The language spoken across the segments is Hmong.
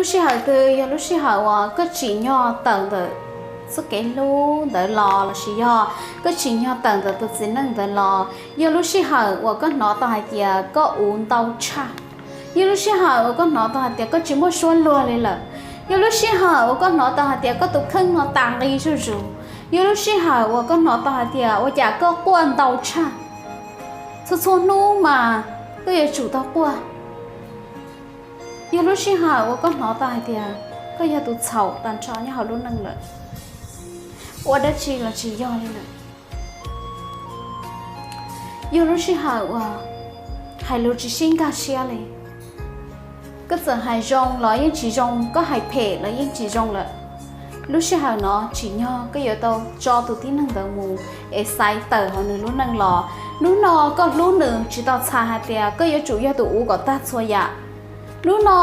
Sij hawm twg yog lub sij hawm uas koj tsim nyog tawm ntawm txoj kev hlub ntawd los lossis yog koj tsim nyog tawm ntawm tus txiv neej ntawd los, yog lub sij hawm uas koj hnov tau hais tias koj uv ntau tshaj, yog lub sij hawm uas koj hnov tau hais tias koj tsis muaj suab luag li lawm, yog lub sij hawm uas koj hnov tau hais tias koj tus kheej no tas nqi zuj zus, yog lub sij hawm uas koj hnov tau hais tias ua cas koj quaj ntau tshaj, txhua txhua hnub mas koj yuav tsum tau quaj. Yog lub sij hawm uas koj hnov tau hais tias koj yog tus txhaum tag nrho nyob hauv lub neej lawm, ua dab tsi los tsis yog li lawm. Yog lub sij hawm uas hais lus tsis sib nkag siab li, koj txawm hais zoo los yeej tsis zoo, koj hais phem los yeej tsis zoo lawm. Lub sij hawm no tsim nyog koj yuav tau tso tus tib neeg ntawd mus es xaiv tawm hauv nws lub neej los. Hnub no koj hlub nws tsis tau txhais hais tias koj yuav tsum yog tus uv kom tag txhua yam. Hnub no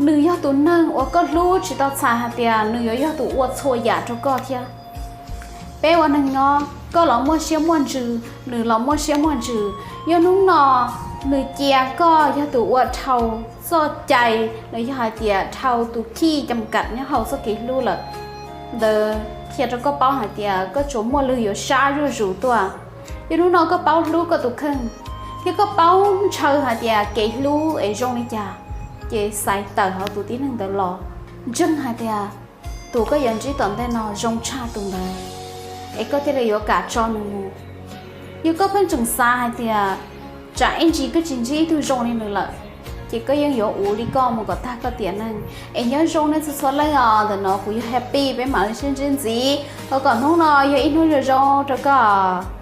nws yog tus neeg uas koj hlub tsis tau txhais hais tias nws yuav yog tus ua txhua yam rau koj thiab. Peb ua neeg nyob, koj los muaj siab muaj ntsws, nws los muaj siab muaj ntsws. Yog hnub no nws cia koj yog tus ua dhau txoj cai los yog hais tias dhau tus khij cam kam nyob hauv txoj kev hlub lawm, ntawd qhia rau koj paub hais tias koj tsuas muaj lwg yuav sab zuj zus tuaj. Yog hnub no koj paub hlub koj tus kheej, thiab koj paub ntshaw hais tias kev hlub es zoo li cas, ces xaiv tawm hauv tus tib neeg ntawd los. Ntseeg hais tias tus koj yuav ntsib tom ntej no zoo tshaj tus ntawd, es koj thiaj li yuav kam tso nws mus. Yog koj pheej tseem xav hais tias tsam ib ntsis koj tsis ntsib ib tug zoo li nws lawm, ces koj yeej yuav uv li koj mus kom tag koj tiam neej. Es nyob zoo nej txhua txhua leej os, ntawm no kuv yog Happy, peb mam li sib ntsib ntxiv, thov kom hnub no yog ib hnub zoo zoo rau koj.